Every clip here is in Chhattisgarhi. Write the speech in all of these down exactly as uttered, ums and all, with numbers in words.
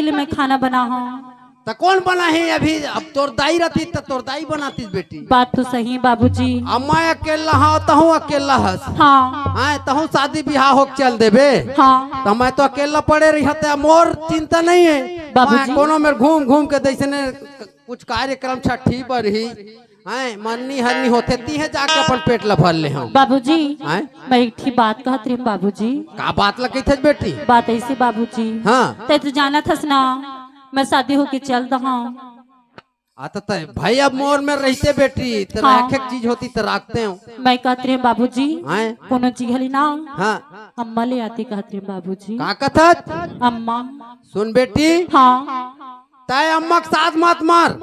ले मैं खाना बनाहूं। त कोन बनाही अभी? अब तोर दाई रहतिस त तोर दाई बनातिस बेटी। बात तो सही है बाबूजी। अब मैं अकेला हंव, तहूं अकेला हस। हाँ। हैं, तहूं शादी बिहाव होके चल देबे। हाँ। त मैं तो अकेला पड़े रहिहूं, त मोर चिंता नइ हे। बाबूजी। मैं कोनो मेर घूम घूम के जइसने कुछ कार्यक्रम छट्ठी बर ही, हैं, मरनी हरनी होथे, तिहें जाके अपन पेट ल भर लेहूं। बाबूजी, हैं? मैं एक ठी बात कहत रहेंव बाबूजी। का बात ल कहिथस बेटी? बात अइसे बाबूजी। हाँ। तैं तो जानत हस ना, मैं शादी होके चल दहूं। आ त तैं, भाई अब मोर मेर रहिते बेटी, त हाँ। राखे के चीज होतिस त राखतेंव। मैं कहत रहेंव बाबूजी, हैं? कोनो चीज हली ना, हाँ। अम्मा ले आते कहत रहेंव बाबूजी। का कथस? अम्मा। सुन बेटी, हाँ। तैं अम्मा के साथ मत मार।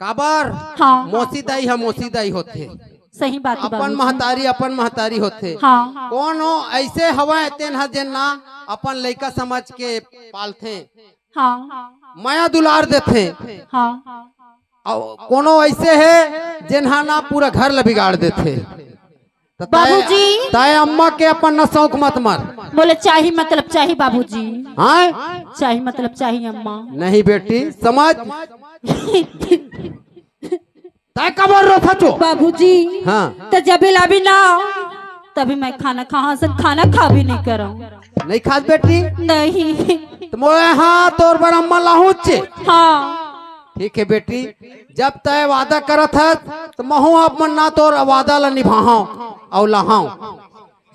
काबर? हाँ। मौसी दाई ह मौसी दाई होथे। सही बात हे अपन बाबूजी। महतारी, अपन महतारी होथे। हाँ। कोनो अइसे हवय तेन ह जेन ना अपन लइका समझ के पालथे। हाँ। मया दुलार देथे। हाँ। अउ कोनो अइसे हे जेन ह ना पूरा घर ल बिगाड़ देथे। त तैं, बाबूजी। तैं अम्मा के अपन न शौक मत मार। मोला चाही मतलब चाही बाबूजी। हाँ? चाही मतलब चाही अम्मा। नहीं बेटी, समझ। तैं काबर रोथस ओ? बाबूजी। हाँ। त जबे लाबे ना, तभी मैं खाना खाहूं, असन खाना खाबे नइ करंव। नइ खास बेटी? नहीं। त मोर, हाँ, तोर बर अम्मा लाहूंच। हाँ। ठीक हे बेटी, जब तैं वादा करत हस, त महूं अपन ना तोर वादा ला निभाहूं अउ लाहूं।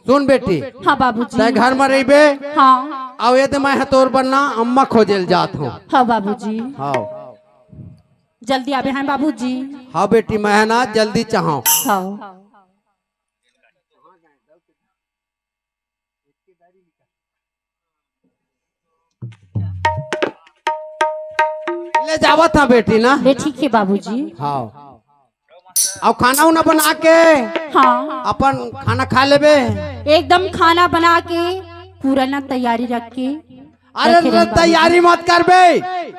सुन बेटी, हाँ बाबूजी। तैं घर म रहिबे, हाँ। अउ एदे मैं ह तोर बर ना अम्मा खोजे ल जात हंव। हाँ बाबूजी। हाँ। जल्दी आबे हैं बाबूजी। हाँ बेटी, मैं ह ना जल्दी जाहूं। हाँ। ले जावत हंव बेटी ना। ले ठीक हे बाबूजी। हाँ। अउ खाना उना बना के हाँ। अपन खाना खा लेबे। एकदम खाना बना के पूरा ना तैयारी रख के अरे रखे रे, रहूं बाबूजी। तैयारी मत करबे।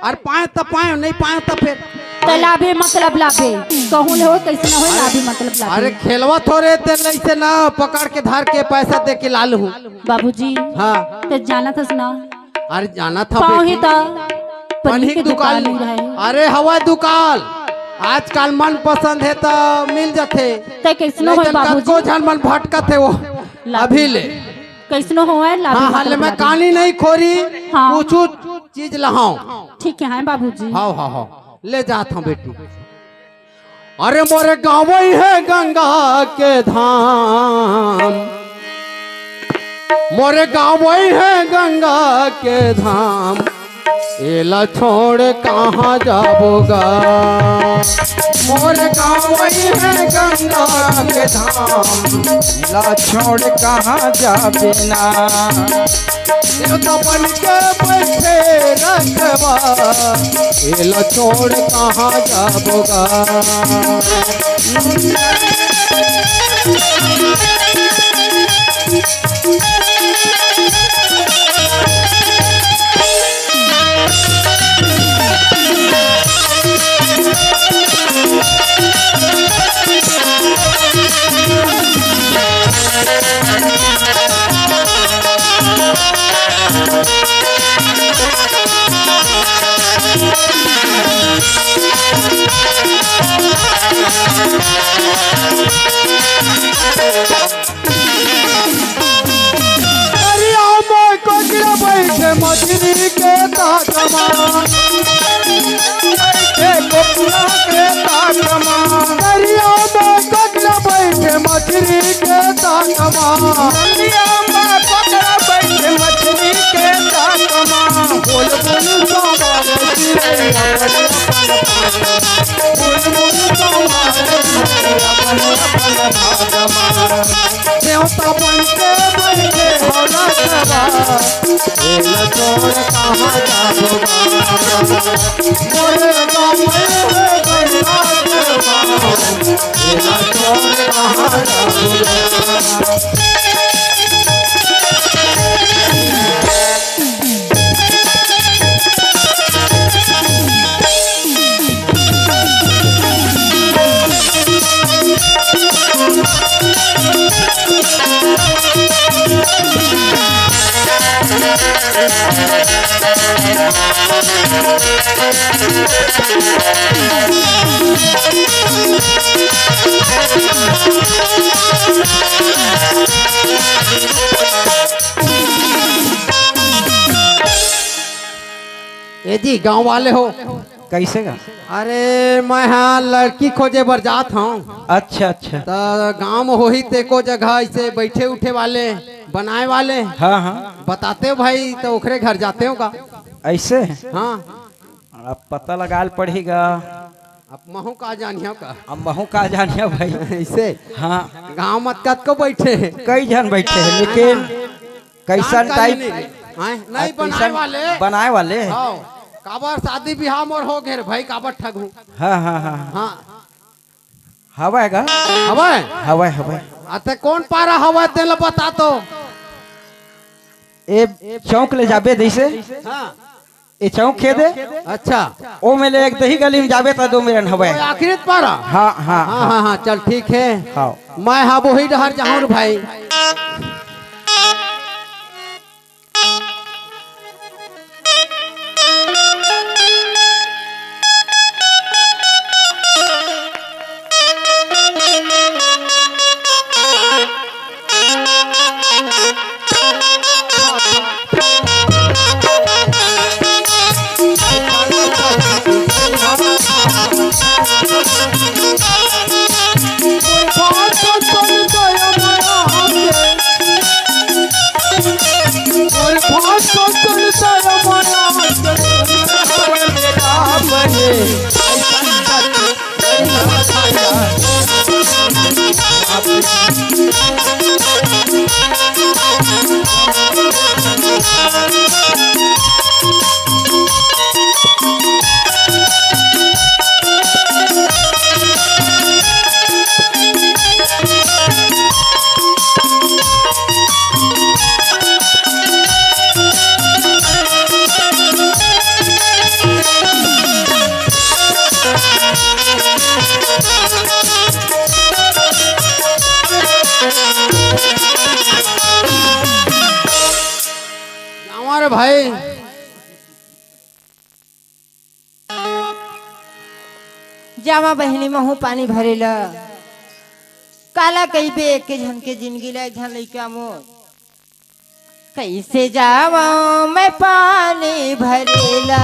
अरे पाए त पाए, नहीं पाए त फेर। त लाबे मतलब लाबे। कहूं ले हो, कइसनो हो, लाबे मतलब लाबे। अरे खेलवा थोरे ते लइसे ना, पकड़ के धर के पैसा दे के ला लूं। बाबूजी। हाँ। तैं जानत हस ना। अरे जानत हंव पाँव बेटी। ही त पन्नी के दुकान नइ रहय। अरे हवय दुकान। आजकल मन पसंद हे त मिल जाथे। तैं कइसनो होय बाबूजी। कतको झन मन भटकत हे वो। लाबे। अभी ले। कइसनो होवय, लाबे हाँ, हाँ, मतलब ले मैं लाबे। कानी नहीं खोरी, हाँ। कुछु चीज लाहूं। ठीक हे, हाँ बाबूजी। हाँ, हाँ, हाँ। ले जात हंव बेटी। अरे मोरे गाँव वही है गंगा के धाम, मोरे गाँव वही है गंगा के धाम, एला छोड़ कहाँ जाबो गा। मोर गाँव वही है गंगा के धाम, एला छोड़ कहाँ जाबे ना। देवता बन के बैठे रखवा, एला छोड़ कहाँ जाबो गा। दरिया में कोकरा बैठे मछली के ताकमा, बैठे कोकरा के ताकमा। दरिया में कोकरा बैठे मछली के ताकमा। दरिया में कोकरा बैठे मछली के ताकमा। बोल बोल सामा रे चिरैया, बोल बोल सामा रे चिरैया, बोल बोल सामा रे चिरैया, बोल बोल सामा रे चिरैया। देवता बन के बैठे हो रखवा, एला छोड़ कहाँ जाबो गा। मोरे गाँव में है गंगा देवा, एला छोड़ कहाँ जाबो गा। ए जी, गांव वाले हो? कइसे गा? अरे, मैं हा लड़की खोजे बर जात हंव। अच्छा, अच्छा। त गांव में होही तेको जगह अइसे बइठे उठे वाले, बनाए वाले? हाँ, हाँ। बताते हो भाई, त ओखरे घर जाते हो का? अइसे? हाँ। अब पता लगा ल पड़ही गा। अब महूं का जानिया का? अब महूं का जानिया भाई। अइसे? हाँ। गांव म कतको बइठे हे। कई झन बइठे हे, लेकिन कइसन जानकारी टाइप? नहीं हे। हाँ, नहीं, अइसन बनाए वाले। बनाए वाले? हाँ। काबर शादी बिहाव मोर हो गे रे भाई, काबर ठगहूं? हाँ, हाँ, हाँ, हाँ। हाँ। हवय गा? हवय? हवय, हवय। अते कोन पारा हवय, तेला बता तो। ए चौक ले जाबे जइसे। हाँ। ए चौक हे दे। अच्छा। ओ में ले एक दही गली में जाबे त दो मिनट हवय। ओ आखिरी पारा? हाँ, हाँ, हाँ, हाँ। हाँ, हाँ, चल ठीक हे। हाँ। मैं हा वही डहर जाहूं रे भाई। जावा रे भाई। जावा बहिनी, महूं पानी भरे ला। काला कहिबे, एक झन के जिनगी ला, एक झन लइका मोर। कइसे जावंव मैं पानी भरे ला,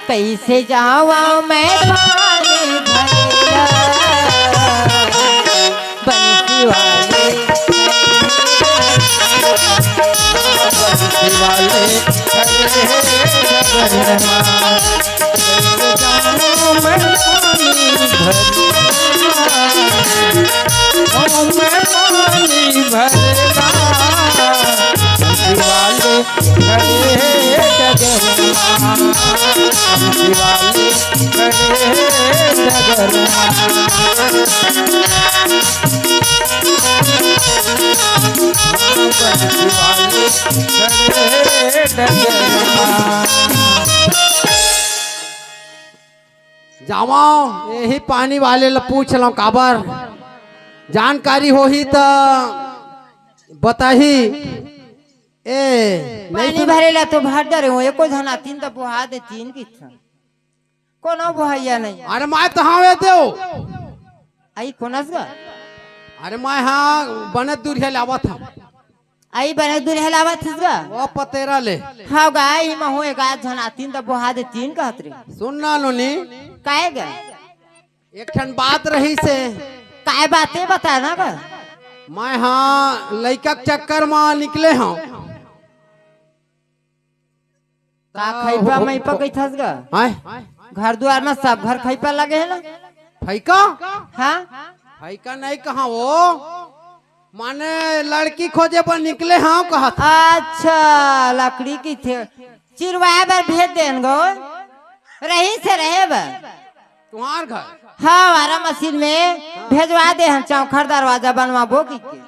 कइसे जावंव मैं पानी भरे ला। बंसी वाले, बंसी वाले, अरे हे डगरमा। जावंव, एही पानी वाले ल पूछ लंव, काबर जानकारी होही त बताही। ए, पानी भरे ला तो भर डरे हो, एको झन आतिन त बोहा देतिन किथन। कोनो बोहइया नहीं। अरे मैं तो हाँ वे देव। आई कोनस गा? अरे मैं हाँ बने दूरिहा ले आवत हंव। आई बने दूरिहा ले आवत हस गा? वो पतेरा ले। हाँ गा, ई महूं एक आध झन आतिन त बोहा देतिन कहत रे। सुन ना नोनी। काय गा? एक ठन बात रहिसे। काय बात हे बता ना गा? मैं हाँ लइका के चक्कर म निकले हंव। का खइपा मइपा कहिथस गा? हैं? घर दुवार म सब घर खइपा लगे हे ना? फइका? हाँ? फइका नहीं कहा वो, माने लड़की खोजे बर निकले हंव कहत। अच्छा, लकड़ी कहिथे, चिरवाए बर भेज देन गो, रहिसे रहे बर। तुम्हार घर? हाँ, वारा मशीन में भेजवा दे हन, चौखट दरवाजा बनवाबो कहिके।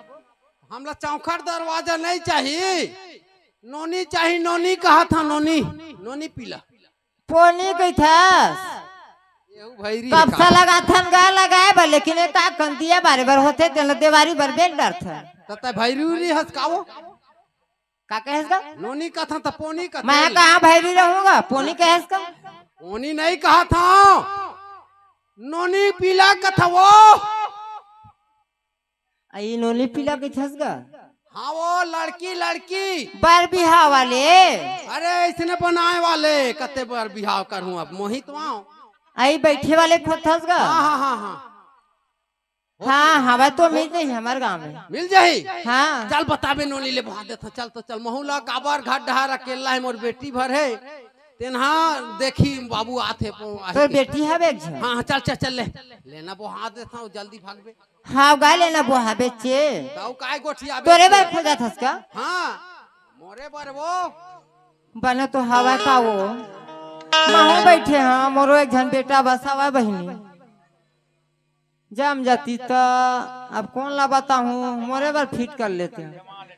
हमला चौखट दरवाजा नहीं चाही, नोनी चाही, नोनी कहत हंव, नोनी, नोनी पीला। पोनी कहिथस। एहू भैरी हे कपसा का? लगाथन गा लगाए बर, लेकिन ए का कंदिया बारे बर होथे, तेन ल देवारी बर बेल डरथन। त तैं भैरी उरी हस का वो? का कहेस गा? नोनी कथन त पोनी कथे। मैं कहाँ भैरी रहूंगा? पोनी कहेस का? पोनी नहीं कहा था, नोनी पीला कथा वो। आई नोनी पीला के छस गा? हाँ, वो लड़की, लड़की। बर बिहाव वाले। अरे, इसने बनाए वाले, कते बर बिहाव करूँ अब, मोहित वहाँ। आई बैठे वाले खोथस गा? हाँ, हाँ, हाँ, हाँ। हाँ, हवा तो मिल जाही हमर गाँव में। मिल जाही? हाँ। चल बताबे नोनी ले बहा देत हँव, चल तो चल, महू ला काबर घर डहार अकेला हे, मोर बेटी भर हे, तेन हा देखी बाबू आथे, पो-, आही तोर के। बेटी हवे एक झन? हाँ, हाँ, चल, चल, चल ले, लेना बहा देत हँव, जल्दी भागबे। हाँ, गा लेना बहा बेचे। ताऊ काय गोठियाबे तोरे बर खोजत हस का? हाँ, मोरे बर वो। बने तो हवा का वो। महू बैठे हाँ, मोरो एक झन बेटा बस हवा बहिनी। जम जाती त अब कोन ला बताहूँ, मोरे बर फिट कर लेते।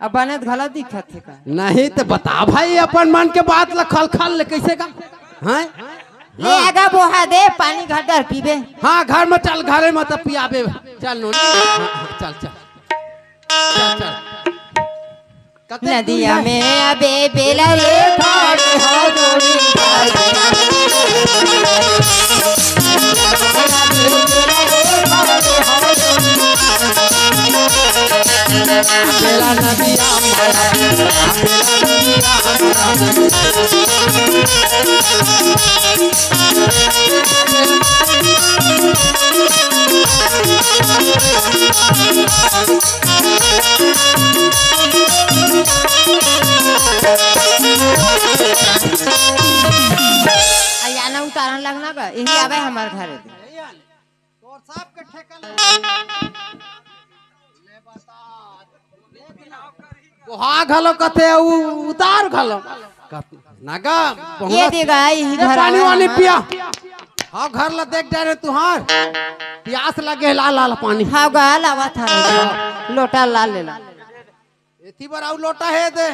अब बने त घला दिखत हे का? नहीं त बता भाई, अपन मन के बात ला खल खल ले कैसे का? हैं? ले हाँ। आगा बोहा दे, पानी घर डर पीबे। हाँ, घर में चल, घरे में त पियाबे। चल नोनी। हाँ, हाँ, चल, चल। चल, चल। कते नदिया दूर हे? में अबे बेला रे। बेला नदिया में। अयाना उतारन लगना गा, यही आवे हमार घर। तोर सबके ठेका ले। ले बता। बोहा घलो कथे, उ उतार घलो। कथे, ना गा, ये बहुना देगा, यही ये घर पानी आवे वानी हमार। पिया। हाँ, घर ला देख जा रे तुहार। प्यास लगे, ला, ला, ला पानी। हाँ गा, लावा था। लोटा ला ले ला। एती बर आऊ लोटा हे दे।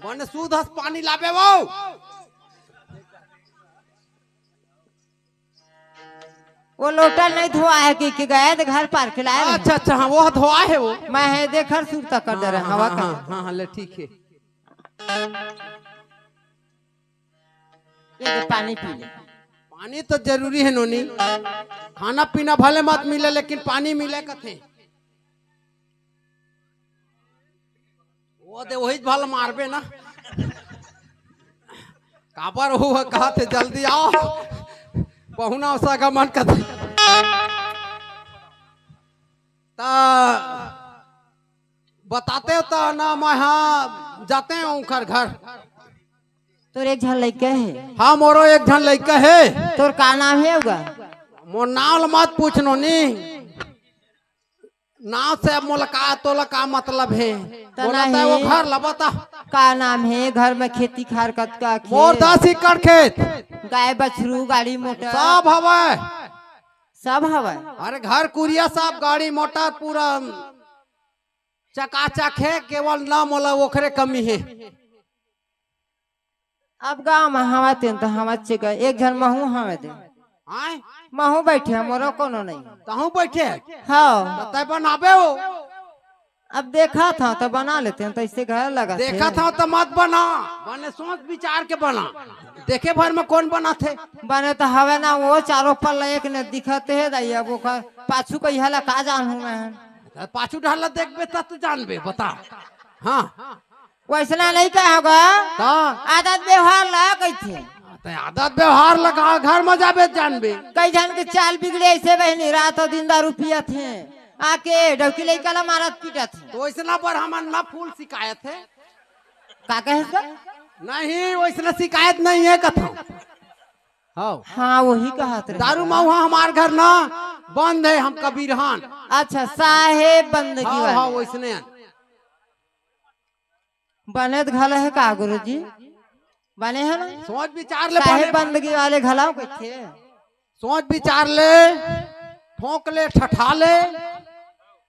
बने सूद हस पानी लाबे वो। वो लोटा नहीं धोआ है कि, कि गए तो घर पार के लाए रहे। अच्छा, अच्छा, हाँ, वो धोआ है वो। मैं है देख हर सूर तक कर दे रहे, हाँ, हवा हाँ, कर। हाँ, हाँ, हाँ, ले ठीक है। ये दे पानी पी ले। पानी तो जरूरी है नोनी, खाना पीना भले मत मिले लेकिन पानी मिले कथे। वो दे वही भल मारबे ना। काबर हो कहत हे, जल्दी आओ। पहुना उसका मन कथे। ता बताते हो ता ना, मैं हाँ जाते हैं उनकर घर। तोर एक झन लइका हे? हाँ, मोरो एक झन लइका हे। तोर का नाम हे ओगा? मोर नाम ल मत पूछ नोनी। नाम से अब मोला का, तोला का मतलब हे? त बोला नहीं। तै वो घर ला बता। का नाम हे? घर में खेती खार कतका खेत? मोर दस एकड़ खेत। गाय बछरू, गाड़ी मोटर? सब हवय। सब हवय? अरे घर कुरिया सब, गाड़ी मोटर पूरा चकाचक हे, केवल ना मोला ओखरे कमी हे। अब गाँव में हवा तेन त हवा चेक, एक झन महू हवे दे। आय? महू बैठे, मोरो कोनो नहीं। तहूँ बैठे? हाँ। त तै बनाबे हो? अब देखा था त बना लेते हैं, त ऐसे घर लगा थे। देखा था त मत बना, बने सोच विचार के बना। देखे भर में कौन बना थे? बने त हवे ना, वो चारों पल्ला एक ने दिखते हे दाई, अब ओकर पाछू कहिया ला का जानहूँ मैं। त पाछू ढाल ला देखबे त तू जानबे, बता। हाँ। वैसना नहीं कहा होगा। त? आदत व्यवहार ला कैसे? त आदत व्यवहार लगा घर में जाबे त जानबे। कई झन के चाल बिगड़े ऐसे बहिनी, रात और दिन दारू पियत हे, आके डौकी लइका ला मारत पीटत हे। त वैसना पर हमन ला फूल शिकायत हे। का कहे इसका? नहीं, वैसना शिकायत नहीं हे कथो। हाँ। हाँ, वही कहत रहे। दारू महुआ हमार घर ना बंद हे, हम कबीरहान। अच्छा, साहेब बंदगी हाँ, वाले। हाँ, वैसने हे। बने त घला हे का गुरुजी? बने हे ना? सोच विचार ले साहेब बने। बंदगी वाले घलाव कथे। सोच विचार ले, ठोंक ले, ठठा ले,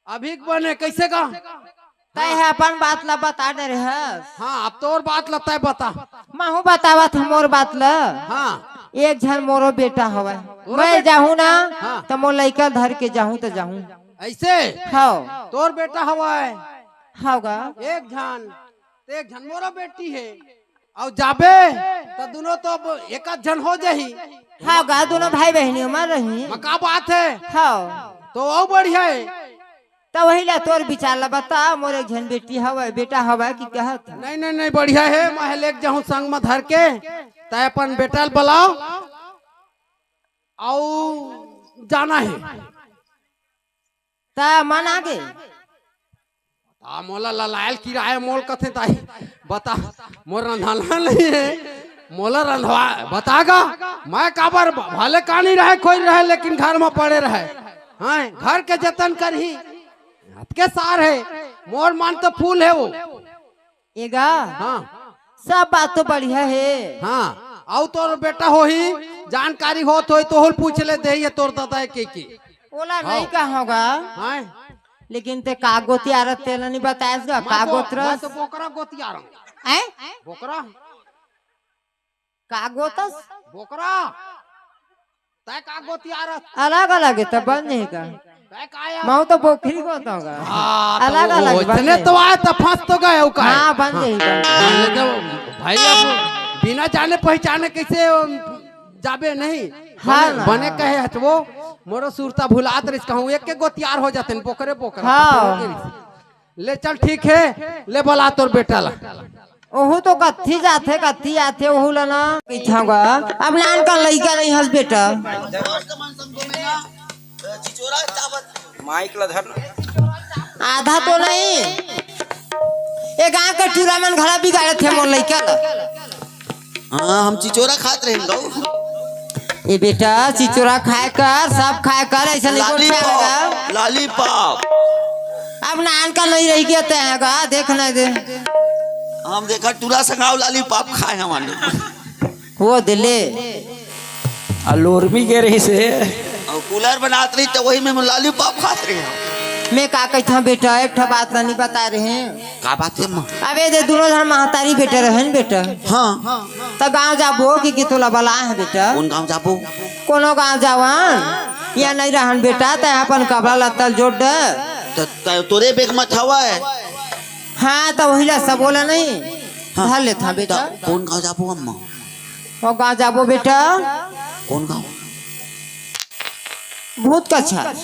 अभी के बने कैसे का? तय हे अपन बात ला बता डरे हस। हाँ, अब तोर बात ला तय बता। महू बतावत हँव मोर बात ला। हाँ। एक झन मोरो बेटा हवय। तोरो मैं बेटा? जाहूँ ना, हाँ। त मोर लइका धर के जाहूँ त जाहूँ। ऐसे? हव। तोर बेटा हवय? हव गा। एक झन, ते एक झन मोरो बेटी हे। अउ जाबे, त दुनों तो अब एक झन हो जाही। हव गा, दुनों भाई बहिनी उमर रही। म का बात हे? हव। तो अउ बढ़िया हे। त वही ला तोर विचार ला बता, मोर एक झन बेटी हवय, बेटा हवय कि कहत? नहीं, नहीं, नहीं, बढ़िया हे। मैं लेके जाहूं संग म धर के, तैं अपन बेटा ल बलाव। अउ जाना हे। त मन आगे। आ, मोला ललायल किराए मोल कथे ताई। बता, मोर रंधना नहीं हे। मोला रंधवा, बता गा। मैं काबर भ-, भले का नहीं रहे, कोई रहे, लेकिन घर म पड़े रहे। हाँ, घर के जतन करही। अतके सार हे। मोर मन तो फूल हे वो। ए गा? हाँ। सब बात तो बढ़िया हे। हाँ, अउ तोर बेटा होही, जानकारी होत होही, तोहू ल पूछ ले, देही हे तोर ददा के, के। ओला हाँ। नहीं कहूँगा। हाँ। लेकिन ते का गोतियारत तेला नहीं बतायस गा, मैं का तो, गोतरस? मैं तो बोकरा गोतियारंव। हैं? बोकरा। का गोतस? बोकरा। तैं का गोतियारत? अलग अलग हे, त बन जाही का? तैं का यार? महूँ तो बोकरी गोतंव गा। हाँ, तो अलग वो अलग बन इतने जाही। तो आए, त फंस तो गए, वो का है? हाँ, बन जाही का। हाँ, लेकिन भाई, अब बिना जाने पहचाने कैसे जाबे नहीं? हाँ बने, ना। बने कहे हच वो, मोरो सुरता भुलात रहिस, कहूँ एक के गोतियार हो जाते, बोकरे बोकरा, हाँ। तो हो गई। ले चल, ठीक हे, ले बला तोर बेटा ला। ओहू तो कत्थी जाथे, कत्थी आथे, ओहू ला ना कहिथंव गा। अब नान का लइका नहीं हस बेटा। माइक ला धर ना। आधा तो नहीं, ए गांव के टूरा मन घला बिगाड़त हे मोर लइका ला। हाँ, हम चिचोरा खात रहेन गऊ। ए बेटा, चिचोरा खाए कर, सब खाए कर, ऐसा नहीं बोल पाएगा। Lollipop, lollipop. अब नान का नहीं रह गया तय गा, देख ना दे। हम देखा टूरा संगाव लॉलीपॉप खाए हमारे। वो दिले। आ लोरमी के रही से। और कूलर बनात रही तो वही में लॉलीपॉप खात रही हम। मैं का कहता हूँ बेटा, एक ठो बात नहीं बता रहे हैं। का बात हे माँ? अबे दे, दुनों झन महतारी बेटा रहेन बेटा। हाँ। त गांव जाबो कि, कि तोला बलाए हे बेटा? कोन गांव जाबो? कोनो गांव जावन, या नहीं रहन बेटा, तैं अपन कपड़ा लत्ता ल जोड़ दे। त, त तोरे बेग मत हवय। हाँ, त वही ला सब बोला नहीं। हाँ। धर लेथा बेटा। त कोन गांव जाबो अम्मा? वो गांव जाबो बेटा। कोन गांव? भूत कछार।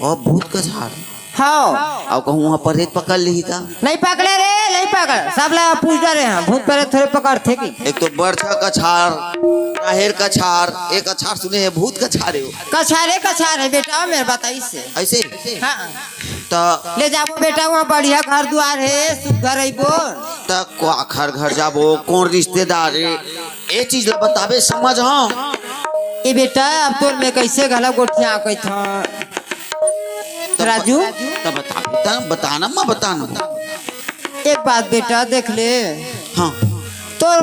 ओ, भूत कछार। हाँ। अउ कहूँ वहाँ परेत पकड़ लिही त? नहीं पकड़े रे, नहीं पकड़। सब ला पूछ डरे हैं, भूत परेत थोड़े पकड़थे कि। एक तो बरछा कछार, राहेर कछार, एक कछार सुने हे, भूत कछार हे वो। कछारे कछार हे बेटा, मेरे बताइस हे। ऐसे? हाँ। त ले जाबो बेटा, वहाँ बढ़िया घर दुआर हे, सुघर अइबो। त को आखर घर जाबो, कोन रिश्तेदार हे, ए चीज ला बताबे समझ, हाँ। ए बेटा, अब तोर में कैसे घला गोठिया कहिथंव। त ब-, राजू। त बताबे, त बताना, माँ बताना। एक बात बेटा, देख ले। हाँ। तोर,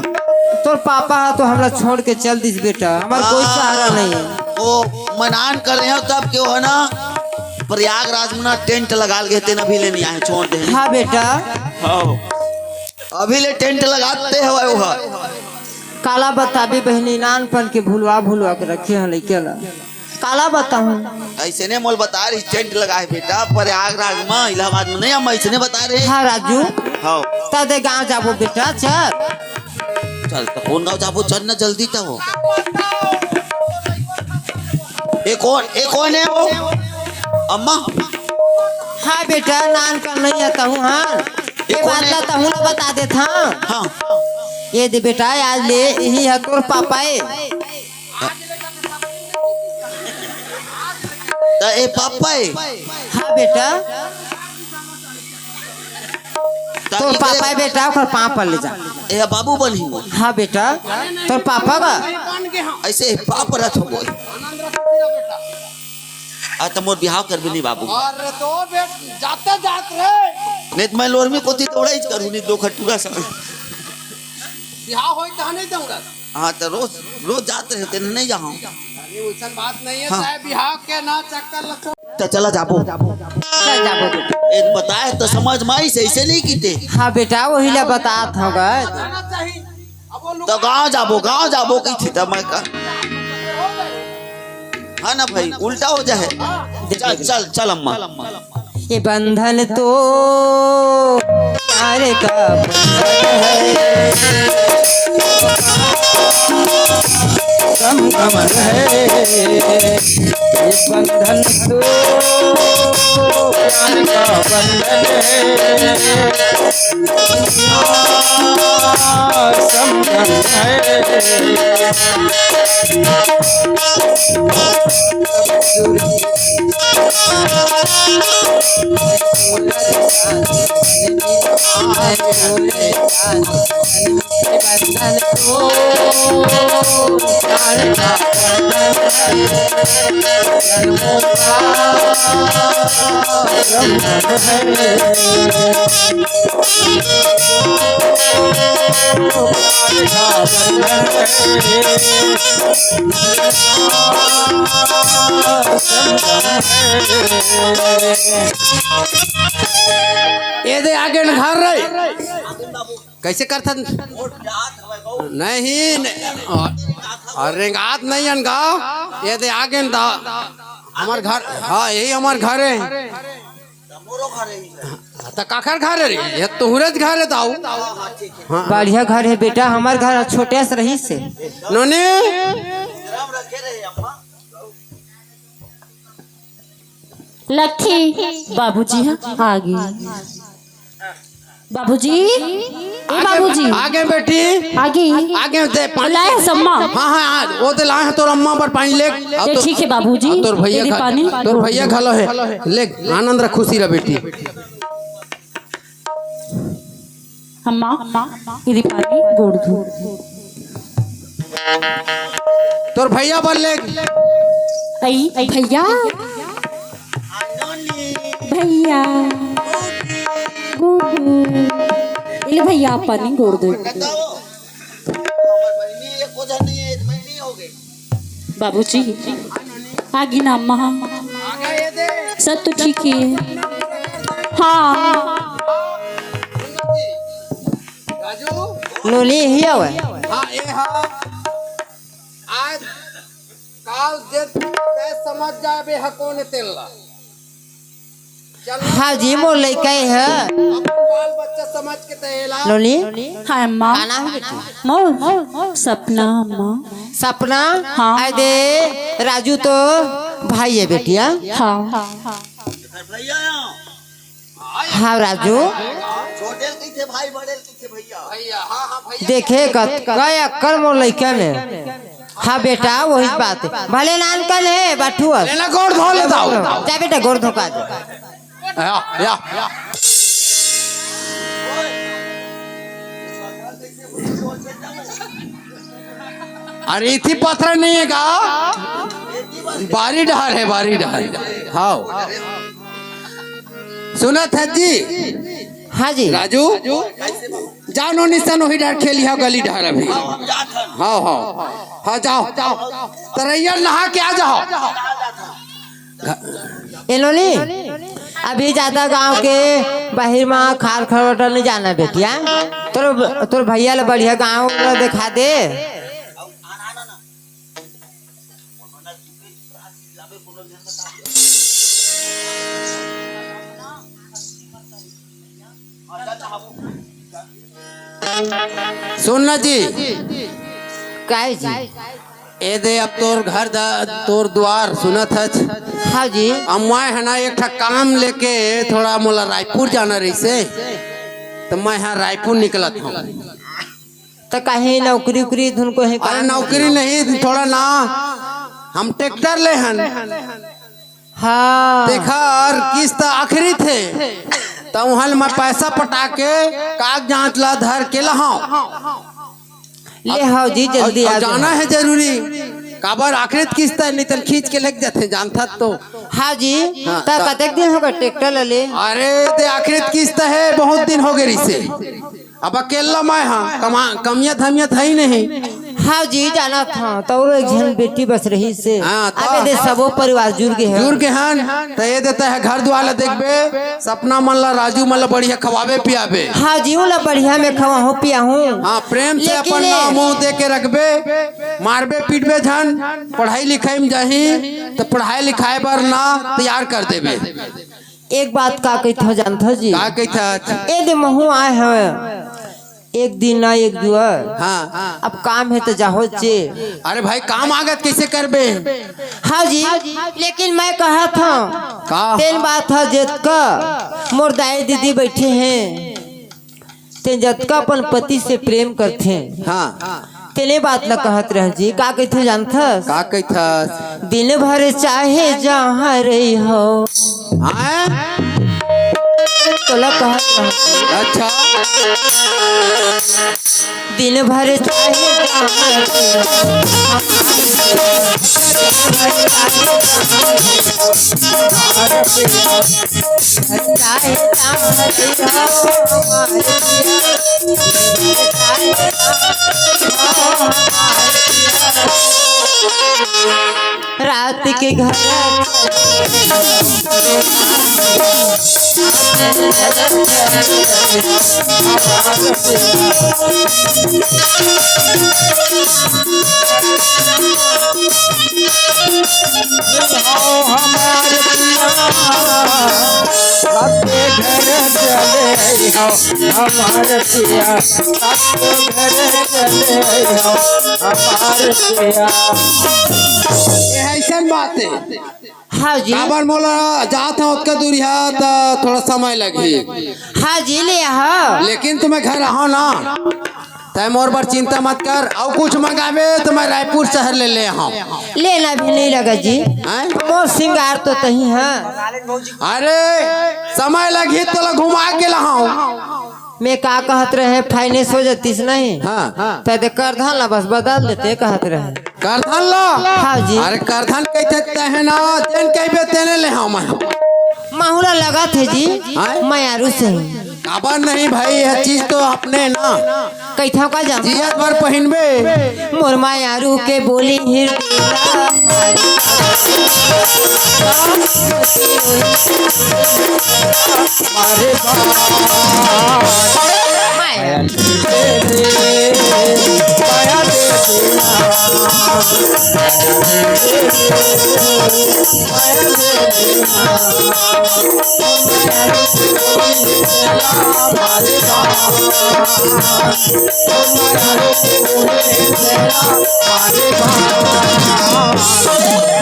तोर पापा ह तो हमला छोड़ के चल दिस बेटा, हमार कोई आ, सहारा नहीं है। ओ, मनान कर रहे हो तब क्यों है ना, प्रयागराज में ना टेंट लगा के तेन अभी ले नहीं आए, छोड़ दे। हाँ बेटा। हाँ। अभी ले टेंट लगाते हवय ओहा। काला बताबे बहिनी, नानपन के भुलवा भुलवा के रखे हन लइका ला। काला बताहूँ। अइसने मोल बता रही, टेंट लगा हे बेटा, प्रयागराज म, इलाहाबाद म नहीं, हम अइसने बता रहे। हाँ राजू। हाँ। त दे गाँव जाबो बेटा, चल। चल, त कोन गाँव जाबो, चल ना जल्दी त हो। ए कोन, ए कोन हे वो? अम्मा। हाँ बेटा, नानपन नहीं हे तहूँ, हाँ। ए ए कोन बात हे? ला तहूँ ला बता देत, हाँ। हाँ। ए दे बेटा, आज ले, इही ह तोर पापा ए। त ए पापा ए। हाँ बेटा। त तोर ई पापा करे ए बेटा, ओकर पाँव पर ले जा। ए बाबू बनही मोर। हाँ बेटा, तोर पापा बा। अइसे पाँव परत हों बोल। आ त मोर बिहाव करबे नहीं बाबू। अरे तो बेट, जाते जात रे। नहीं त मैं लोरमी कोती दौड़ाइच करूँ नहीं, दो खटूरा सा। बिहाव होई तहाँ नहीं दौड़त। हाँ, त रोज, रोज जात रहे, तेन नहीं जाहूँ। अरे, वैसन बात नहीं है, हाँ। तय बिहाव के ना चक्कर लगो। त चला जाबो। चल जाबो बेटा। ए, बताए त समझ म आइस, अइसे नहीं कीते। हाँ बेटा, वही ला बतात हँव गा। बताना चाहिए। अब वो लोग त गाँव जाबो, गाँव जाबो कहिथे त मैं का। हाँ ना भाई, उल्टा हो जाए। चल चल चल अम्मा। ये बंधन तो प्यार का बंधन है, संगम है। ये बंधन तो प्यार का बंधन है, संगम है। ये दे आगे न घर रे। कैसे करथन? नहीं, नहीं। और, और रेंगात नहीं अन गा। ये दे आगे न दा। हमार घर, हाँ, यही हमार घर है। हाँ, त काखर घर है रे? ये तोहरे घर है दाऊ। हाँ। बढ़िया घर है बेटा, हमार घर छोटे से रही से। नोनी। लखी, बाबूजी ह, आगे। बाबूजी, ए बाबूजी। आगे बेटी। आगे। आगे दे पानी। लाए हस अम्मा? हाँ, हाँ, हाँ, वो दे लाए हैं तोर अम्मा बर पानी ले। अब ए तो, ठीक है बाबूजी। अब तोर भैया ए दे खा-, पानी। तोर भैया घलो है। ले, आनंद रह, खुशी रह बेटी। अम्मा, ए दे पानी, गोड़ धो। तोर भैया बर ले। आई, भैया। भैया। गुगु। ए ले भैया, पानी गोड़ धो। बाबूजी, आगे ना अम्मा। सब तो ठीक ही है। हाँ। नोनी ही आवे। हाँ, ए हा। आज काल जे तैं समझ जाबे ह कोन तेला। हाँ जी, मोर लइका ए ह। अपन बाल बच्चा समझ के तैं एला। नोनी। हाँ, अम्मा। का नाम है बेटी? मोर सपना, अम्मा। सपना? हाँ। आय दे, राजू तो भाई है बेटिया। हाँ। हाँ राजू। छोटे कइसे भाई, बड़े कइसे भैया। देखे कत-, कई अक्कल मोर लइका में। हाँ बेटा, वही बात है। भले नान कन है, बाठू अस। लेना गोड़ धो ले दाऊ। जा बेटा, गोड़ धो का दे। या, या। अरे इथी पथरा नहीं है का? बारी डहर है, बारी डहर। हाँ। सुनत है जी? हाँ जी। राजू, जा नोनी सन वही डहर खेलिहा गली डहर अभी। हाँ, हाँ। हाँ, जाओ। तरैया नहा के आ जाओ। ए नोनी, अभी जादा गांव के बाहिर मा खार खरोटा नहीं जाना बेटिया। तोर, तोर भैया ला बढ़िया गांव ला दिखा दे। सुन ना जी। काय जी? ए दे अब तोर घर दा-, तोर द्वार सुनत हच। हाँ जी। अब मैं है ना एक ठा काम लेके थोड़ा मोला रायपुर जाना रहिसे, तो मैं यहाँ रायपुर निकलत हूँ। तो कहीं नौकरी उकरी धुन को है अरे काम? नौकरी नहीं, थोड़ा ना हम ट्रैक्टर ले हन। हाँ। तेखर किस्त आखिरी थे, त उहाँ ले मैं पैसा पटा के कागजात ला धर के लहाव। ले हाव जी, जल्दी अउ आ जाना जाओ। है जरूरी, काबर आखिरी किस्त है, नहीं त खींच के लेके जाथे, जानथस तो। हाँ जी, हाँ, त त- कतेक दिन होगे ट्रैक्टर ला ले? अरे, ते आखिरी किस्त है, बहुत दिन होगे रिसे। अब अकेला मैं हाँ, कमा-, कमियत धमियत है ही नहीं। हाँ जी, जानत हँव, तोरो एक झन बेटी बस रहिस हे। हाँ, त? अबे दे सबो परिवार जुर गे हे। जुर गे हन, त ये देता हे घर दुआर ला देखबे, सपना मन ला, राजू मन ला बढ़िया खवाबे पियाबे। हाँ जी, ओला बढ़िया में खवाहूँ पियाहूँ। हाँ, प्रेम से लेकिन अपन ए नाव मुँह दे के रखबे, मारबे पीटबे झन, पढ़ाई लिखाई में जाही, त पढ़ाई लिखाई बर ना तैयार कर देबे। एक बात का कहिथँव जानथव जी? का कहिथस? ए दे महूँ आए हँव, एक दिन ना एक दुआर। हाँ। अब काम हे त जाहूँचे। अरे भाई, काम आगे त कइसे करबे? हाँ जी, लेकिन मैं कहत हँव, का? तेन बात ह जेतका मोर दाई दीदी बइठे हे, तेन जतका अपन पति से प्रेम करथे, हाँ। तेने बात ला कहत रहँव जी, का कहिथे जानथस? का कहिथस? दिन भर चाहे जहाँ रहिहव। हाँ? तोला कहत रहँव जी। अच्छा। दिन भर चाहे जहाँ रहिहव। चाहे जहाँ रहिहव। रात के घर हमार पिया, सबके घर चले हो, हमार पिया, सबके घर चले हो, हमार पिया। ये अइसन बात हे। हाँ जी। काबर मोला जात हँव ओतका दूरिहा, त थोड़ा समय लगही। हाँ जी, ले आहा। लेकिन तुमन घर आहव ना, तैं मोर बर चिंता मत कर, अउ कुछ मंगाबे त मैं रायपुर शहर ले ले आहँव। लेना भी नहीं लगा जी। हैं? मोर सिंगार तो तहीं हे। अरे, समय लगही तोला घुमा के लाहूँ। मैं का कहत रहें, finance हो जातिस नहीं? हाँ। तैं दे करधन ला बस बदल देते कहत रहें। करधन ला? हाँ जी। अरे करधन कहिथे तैं ना, जेन कहिबे तेने ले आहँव मैं। महूँ ला लगत हे जी, हाँ? मयारू सही। काबर नहीं भाई, ये चीज तो अपने ना। कहिथँव का जान? जियत भर पहिनबे। मोर मयारू के बोली हृदय ला। अरे बाप।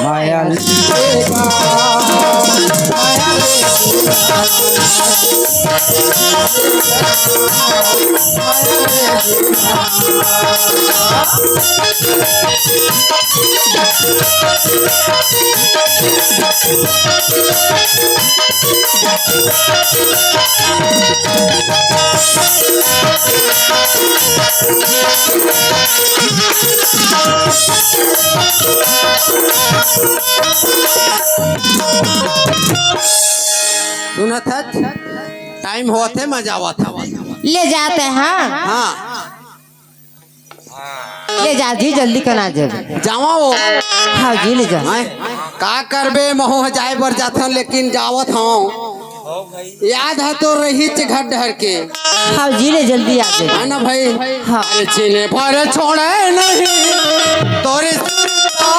मया। सुनत हस? Time होत हे, मैं जावत हँव। ले जाते हैं। हाँ। ले जा जी, जल्दी कना जब। जावा वो। हाँ जी, ले जा। हैं? का करबे, महूँ ह जाए बर जाथन, लेकिन जावत हँव। याद हे तो रहिच घर डहर के। हाँ जी, ले जल्दी आ जाए। है ना भाई? हाँ। अरे जिने भर छोड़े नहीं तोरे सुरता,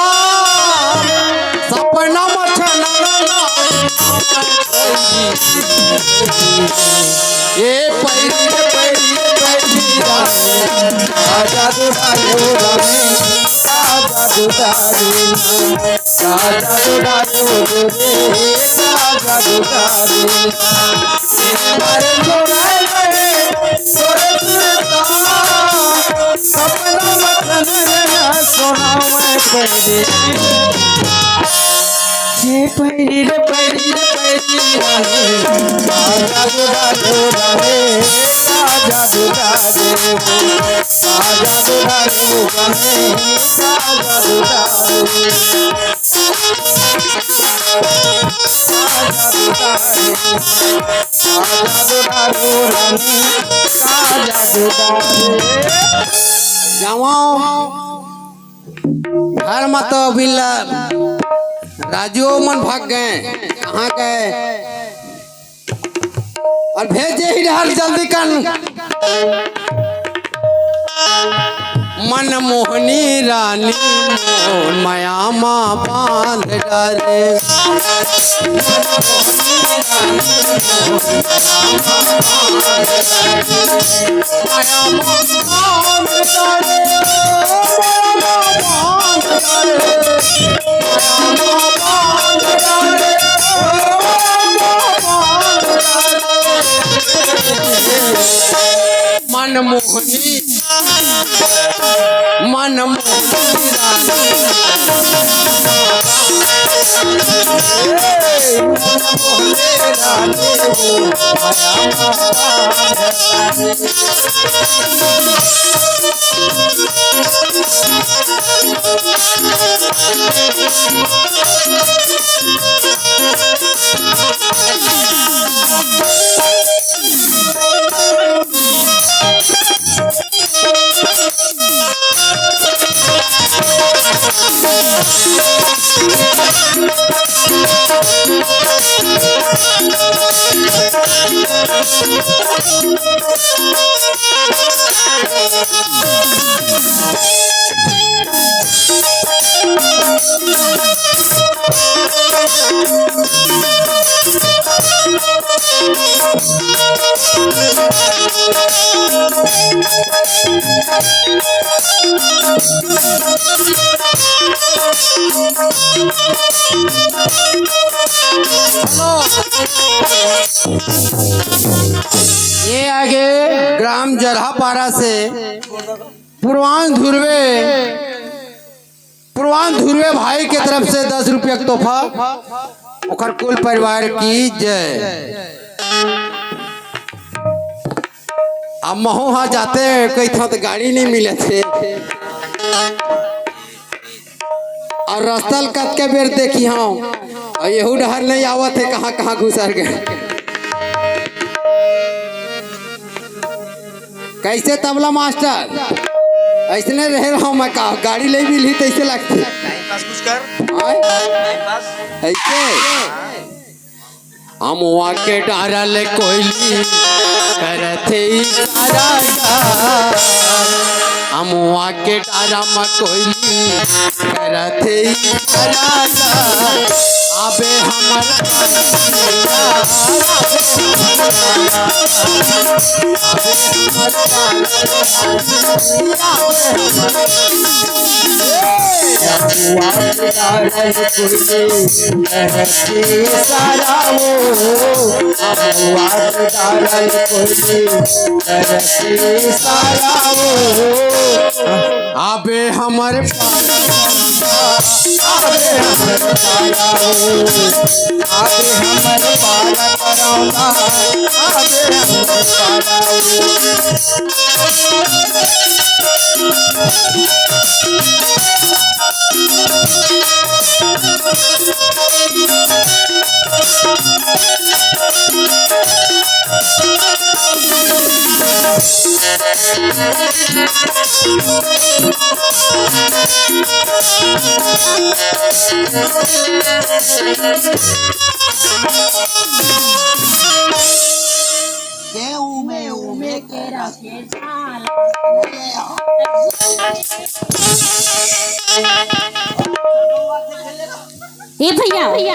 सपना मचन ए पैरी रे पैरी रे पैरी रे, आजा दुलारे ओ रानी, आजा दुलारे, आजा दुलारे ओ रे, आजा दुलारे। अरे जोड़ा रे, तोरे सुरता, सपना मचन सोना मैं पैरी। हे पैरी रे पैरी रे पैरी रे, आजा दुलारे ओ रानी, आजा दुलारे ओ, आजा दुलारे ओ रानी, आजा दुलारे। आजा दुलारे, आजा दुलारे ओ रानी, आजा दुलारे। जावव। घर म तो अभी ला राजू मन भाग गए, कहाँ गए? अउ भेजे ही डहर जल्दी कन। मन मोहनी रानी मोर मया मा बांध डारे। मन मोहनी, मन मोहनी रानी। ये आगे ग्राम जरहापारा से पूर्वांश ध्रुवे, पूर्वांश ध्रुवे भाई के तरफ से दस रुपया के तोहफा, ओकर कुल परिवार की जय। अब महू हा जाते कहिथंव त गाड़ी नहीं मिलत हे। अउ रस्ता ल कतके बेर देखिहंव, अउ एहू डहर नहीं आवत हे, कहाँ कहाँ घुसर गए। कैसे तबला मास्टर, ऐसने रहे रहो मैं का, गाड़ी ले मिलही तैसे लगथे। टाइम पास कुछ कर। आय? Time pass. ऐसे? अमवा के डारल कोयली करथे इशारा। अमवा के डारा म कोयली करथे इशारा। आबे हमर अबे हमर पारा, अबे हमर पारा, अबे हमर पारा करौना, अबे हमर पारा। ए भैया,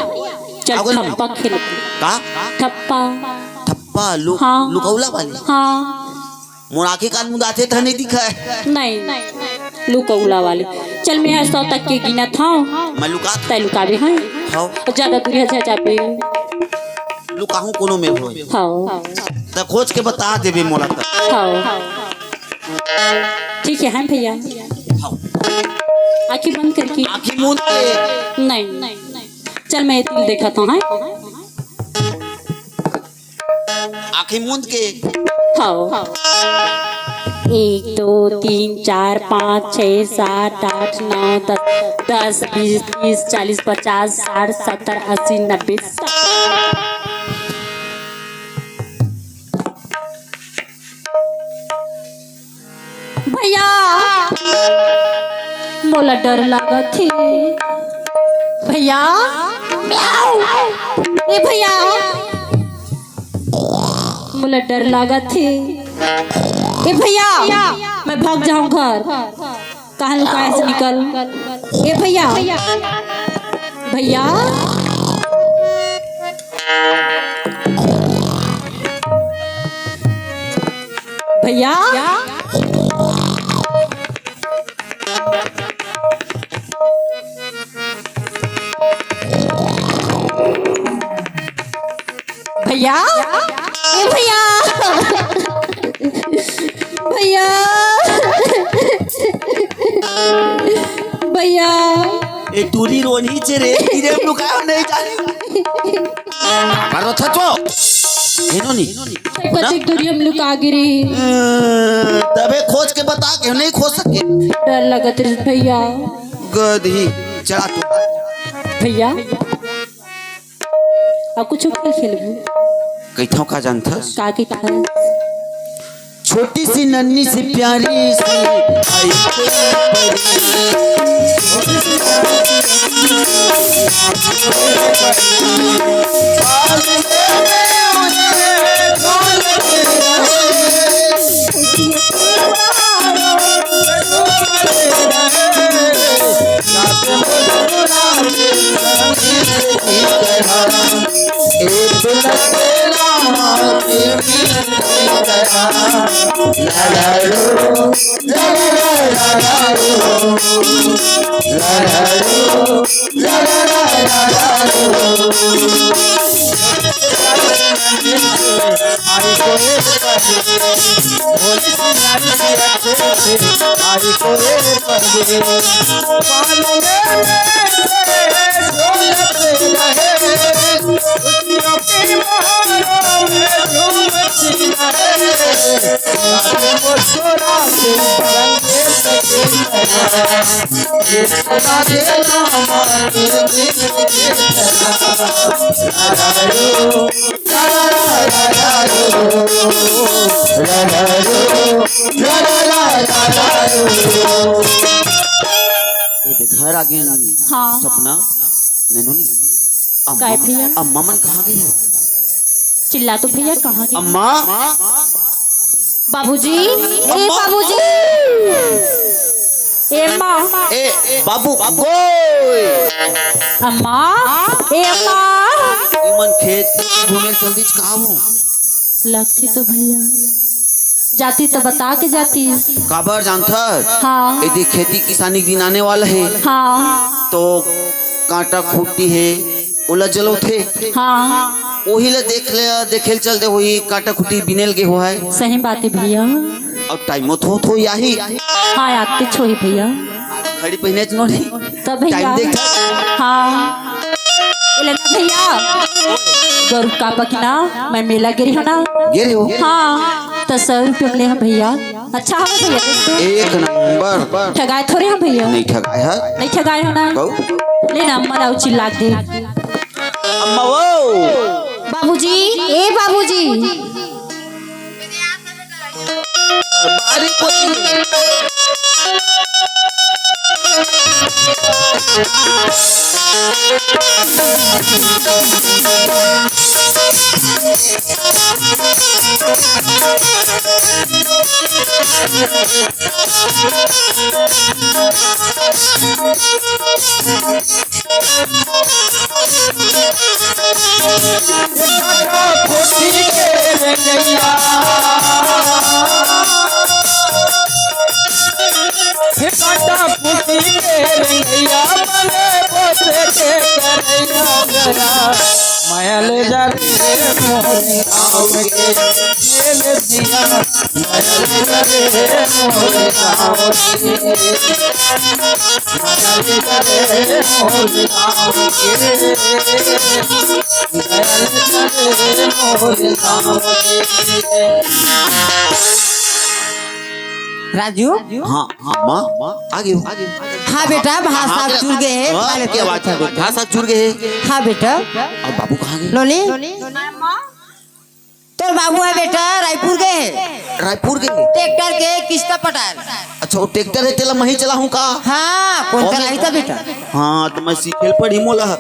चल आगो ना। ठप्पा खेल। का? ठप्पा। ठप्पा, लु-, हाँ। लुकौला वाली? हाँ। मोर आँखी कान मुंदाथे त नहीं दिखय। नहीं, लुकौला वाली। चल, मैं आज सौ तक के गिनत हंव। मैं लुका। तैं लुकाबे, हैं? हव। अउ ज्यादा दूरिहा झन जाबे। लुकाहूँ कोनो में होय। हव। त खोज के बता देबे मोला त। हव। ठीक हे, हैं भैया? हव। आँखी बंद करके। आँखी मूंद के। नहीं। चल, मैं तिल देखत हंव, हैं? आँखी मूंद के। हव। एक, दो, तीन, चार, पाँच, छः, सात, आठ, नौ, दस, दस, बीस, तीस, चालीस, पचास, साठ, सत्तर, अस्सी, नब्बे, सौ। भैया, मोला डर लागत हे भैया। ए भैया, मोला डर लागत हे। ए भैया, मैं भाग जाऊं घर। कहाँ लुकाए से निकल। ए भैया, भैया, भैया। भैया, ए भैया, भैया, भैया। ए टूरी रोनी चे रे, तेरे हम लोग का नहीं जाने। पर वो थचो। हेनो नी। कतिक दूरी हम लोग आगे रे। अ, तबे खोज के बता के नहीं खोज सके। डर लगत रे भैया। गधी, चला तू। भैया, अब कुछ खेल खेलबू? कइथव का जानथस? का कइथस? छोटी सी नन्ही सी प्यारी सी आई कोई परी। ए दे घर आ गेन। हाँ। सपना, नैनोनी। अम्मा, काय भैया? अम्मा मन कहाँ गे हो? चिल्ला तो भैया, कहाँ गे? अम्मा। बाबूजी, ए अम्मा। बाबूजी। ए अम्मा। ए बाबू, बाबू। अम्मा, ए अम्मा। इमन खेत घूमे चल दीच कहाँ हो? लगथे तो भैया, जाती तो बता के जाती। काबर जानथस? हाँ। यदि खेती किसानी के दिन आने वाला हे, हाँ। तो कांटा खूंटी हे, ओला जलौथे। हाँ। ओही ला देख ले, देखे ल चल दे, वही कांटा खूंटी बिनेल गे होहय। सही बात हे भैया। अउ टाइमो थो थो आही। हाँ, आते छोही भैया। घड़ी पहिने च नोनी। तब भैया। टाइम देख। हाँ। ए ले ना भैया, गौरव का पकना, मैं मेला गे रेहेंव ना। गे रेहे हो? हाँ, त सौ रुपया म ले हंव भैया। अच्छा हवे भैया, देख तो। एक नंबर। ठगाए थोरे हंव भैया। नहीं ठगाए हस। नहीं ठगाए हंव ना। कहू। ले ना, अम्मा ला अउ चिल्ला के दे। अम्मा वो। बाबूजी, ए बाबूजी। बारी कोती। राजू। हाँ, हाँ, माँ, आ गे हो। हाँ बेटा, भात साग चुर गे हे, हाँ, खा ले क्या बात है, भात साग चुर गे हे। हाँ बेटा। अउ बाबू कहाँ गे? लोली। तोर बाबू ह बेटा, रायपुर गे हे। रायपुर गे हे? ट्रैक्टर के किस्त पटाए। अच्छा, वो ट्रैक्टर हे, तेला मही चलाहूँ का? हाँ, कोन ओ, चलाही त बेटा? हाँ, त मैं सीखे ल पड़ही मोला। हाँ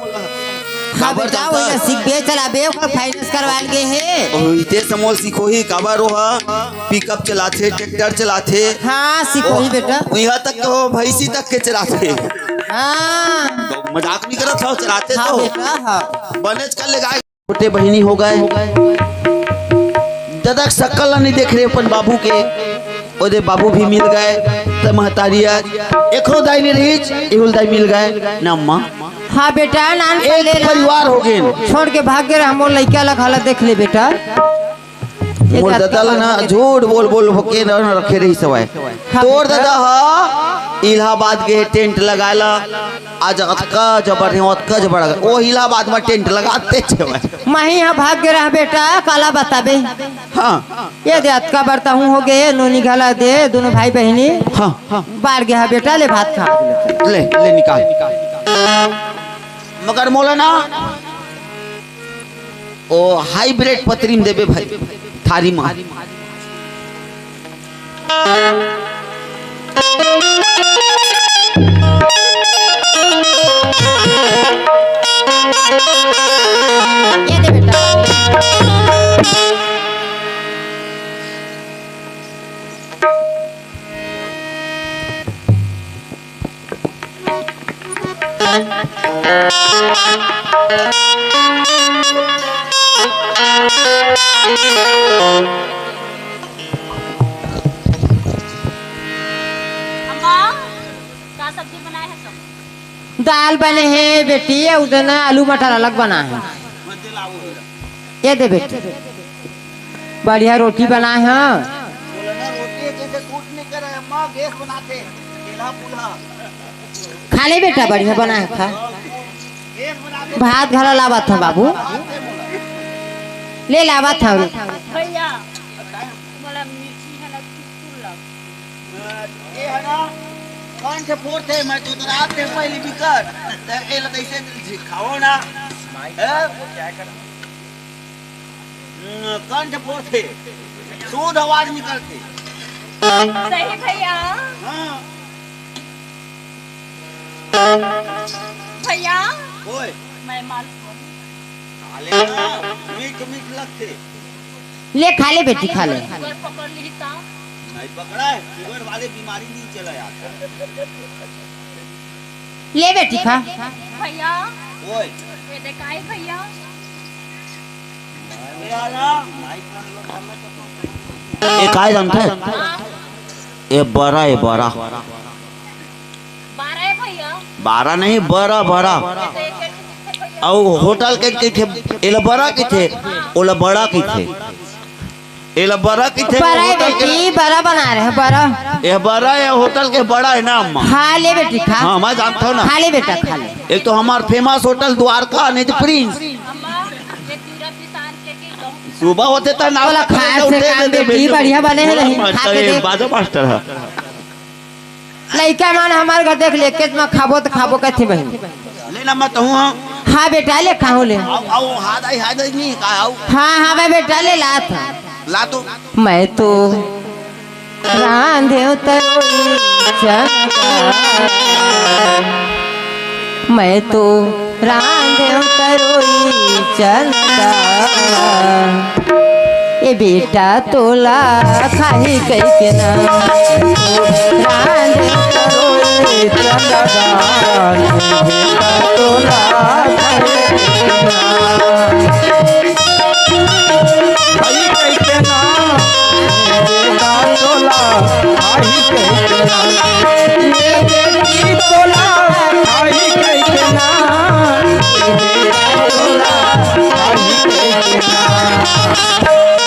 काबर बेटा, जानता? वही सीखबे, चलाबे, ओकर फाइनेंस करवाल गे हे। ओही ते समोल सीखोही, काबर ओहा पिकअप चलाथे, ट्रैक्टर चलाथे। हाँ, सीखोही ओ, बेटा। इहाँ तक तो भैंसी तक के चलाथे। हाँ। तो मजाक नहीं करत हव, चलाथे हाँ तो। बेटा, हाँ। बनेच कर ले गाय। छोटे बहिनी हो गए, ददा के सकल ला नहीं देख रहे अपन बाबू के, ओदे बाबू भी मिल गए, त महतारी आज एकरो दाई नहीं रही, एहुल दाई मिल गए ना अम्मा। हाँ बेटा, नान एक ले ला। परिवार हो गए। छोड़ के भाग गए, हमर लइका ला घला देख ले बेटा। ये मोर जात ददा ला ना झूठ बोल बोल होके ना रखे रही सवाए। हाँ तोर बेटा। ददा हा इलाहाबाद के टेंट लगाए ला। आज अतका जबर हे, अतका जबर हे। ओ इलाहाबाद में टेंट लगाते छे भाई। मही हा भाग गे रहा बेटा, काला बताबे। हाँ। ये दे अतका बरता हूँ हो गे, नोनी घला दे, दोनों भाई बहिनी। हाँ, हाँ। बाढ़ गया बेटा, ले भात खा। ले, ले निकाल। मगर मोला ना, ओ हाइब्रिड पतरी में देबे भाई, थारी में। ये दे बेटा। अम्मा, का सब्जी बनाए है सब? दाल बने हे बेटी, अउ देना आलू मटर अलग बना हे। ये दे बेटी, बढ़िया रोटी बना हे। बोला ना, रोटी जैसे सूट नहीं करे अम्मा, गैस बनाते, चूल्हा फूल्हा। खा ले बेटा, बढ़िया बना हे, खा। भात घला लावत हँव बाबू, ले लावत हँव। भैया, मोला मिर्ची है ना, चुटपुर लाओ। ये है ना, कंठ फोड़थे, मैं तो रात के पहली बिकट, त एला कैसे खाओ ना, हैं? हम्म, कंठ फोड़थे, शुद्ध आवाज निकलथे। सही भैया। हाँ। भैया। ओए। मैं मालपुआ। खा ले ना, मीठ मीठ लगथे। ले खा ले बेटी, खा ले। शुगर पकड़ ली ता। नहीं पकड़ा है, शुगर वाले बीमारी नहीं चला यार। ले बेटी खा। भैया। ओए। ये देखाई भैया। ये काय जानथे? ये बरा, ये बरा। बारह है भैया। बारह नहीं, बरा, बरा। अउ होटल के कहिथे, एला बरा कहिथे, ओला बड़ा कहिथे। एला बरा कहिथे, बरा है होटल के बेटी, बरा बना रहे हैं, बरा। ये बरा है, होटल के बड़ा है ना अम्मा? खा ले बेटी, खा। हाँ, मैं जानता हूँ ना। खा ले बेटा, खा ले। एक तो हमार फेमस होटल द्वारका, नहीं तो प्रिंस। अम्मा, ये तीरा पिसान के के सुबह होथे त नाश्ता तोला खाए से काम बेटी, बढ़िया बने हे नहीं, खा के देख। बाजा मास्टर है। लइका मन हमार घर देख ले, केच में खाबो त खाबो कथे बहिन। ले ना मत हूँ, हाँ। हाँ बेटा, ले खाहूँ ले। आओ, आओ, हाथ आई, हाथ आई नहीं, का आओ। हाँ, हाँ, मैं बेटा ले लात हूँ। ला तो। मैं तो रांधेव तरोई चना दाल। मैं तो रांधेव तरोई चना दाल। ए बेटा तोला खाही कहिके ना। रांधेव तरोई चना दाल। ए बेटा तोला खाही कहिके ना। भाई कहिके ना, बेटा तोला, भाई कहिके ना, ये बेटी तोला, भाई कहिके ना, बेटा तोला, भाई कहिके ना।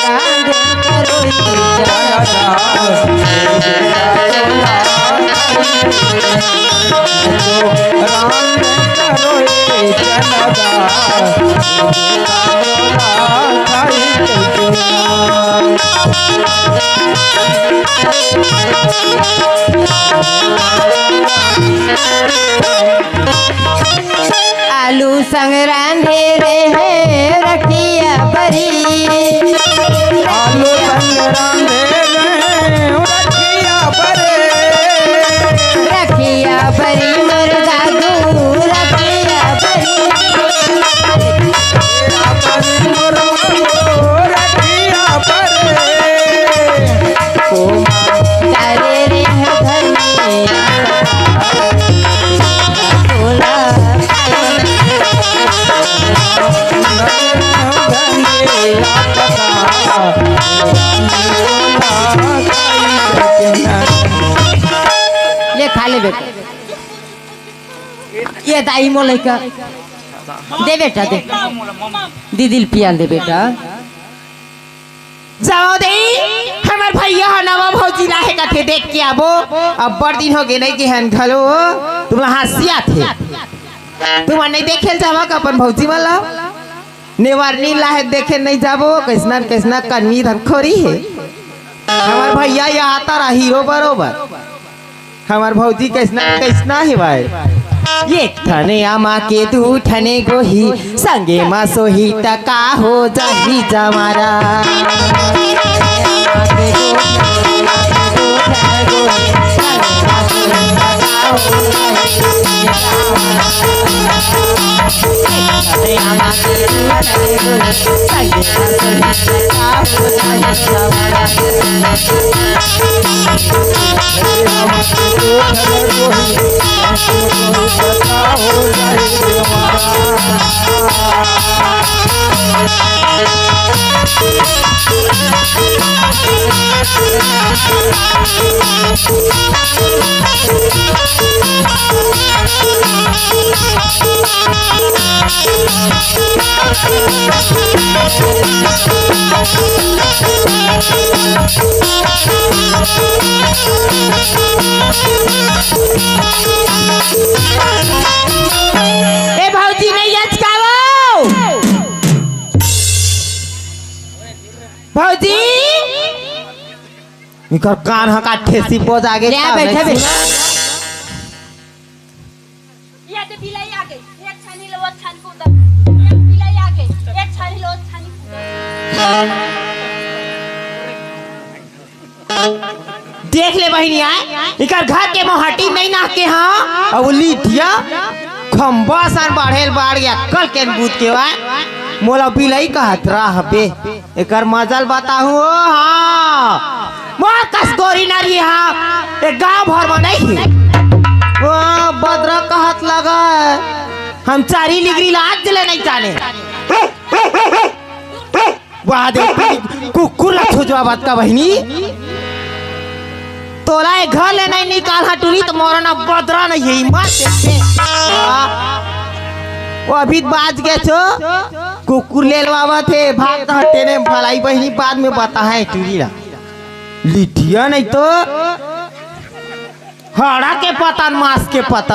रांध करोई चना दाल, बेटा तोला, भाई कहिके ना। रांध करोई चना दाल, आलू संग रांधे रहे रखिया बरी। ये दाई मोले का दे बेटा, दे। दीदी ल पियाल दे बेटा। जाओ दे, हमर भैया ह नवा भौजी लाहे कथे, देख के आबो। अब्बड़ दिन होगे नहीं गे हन घलो। तुमला हंसी आथे। तुमन नहीं देखे ल जावा का अपन भौजी मन ला? नेवारनी लाहे देखे नहीं जाबो, कैसना कैसना कनवी धनखोरी हे। हमर भैया ये आता रहा हीरो बरोबर। हमर भौजी कैसना कैसना हे भाई। एक ठने आमा के दू ठने गोही, संगे मा सोही त का हो जाही जमारा। ए भौजी, नहीं अचकावो। भौजी, इकर कान ह का ठेसी बोज आगे ले आ, का बैठे, नहीं बैठे। सुना? ये तो बिलाई आ गई, एक छानी लो, छानी को उधर। ये बिलाई आ गई, एक छानी लो, छानी को उधर। देख ले बहिनी आय, इकर घर के मोहाटी नहीं ना के, हाँ, अउ लिटिया खंबा सन बाढ़ेल बाढ़ गया, कल के बूत के वाय, मोला बिलाई कहत रह बे। एकर मजल बताहूँ, ओ हाँ, मोर कस गोरी नरी हा, ए गांव भर में नहीं हे। ओ बदरा कहत लगा, हम चारी लिगरी लाज ले नहीं जाने। वाह दे, कुकुर ला छुजवा बात का बहिनी। तोला ए घर ले नहीं निकाल हा टूरी, त मोर ना बदरा नहीं हे, मत देखे। वाह। वो अभी बाज गए छो, कुकुर ले लवावत हे, भाग त हटे ने भलाई बहिनी, बाद में बता है टूरी ला। लिटिया नहीं तो हाड़ा के पता न मांस के पता।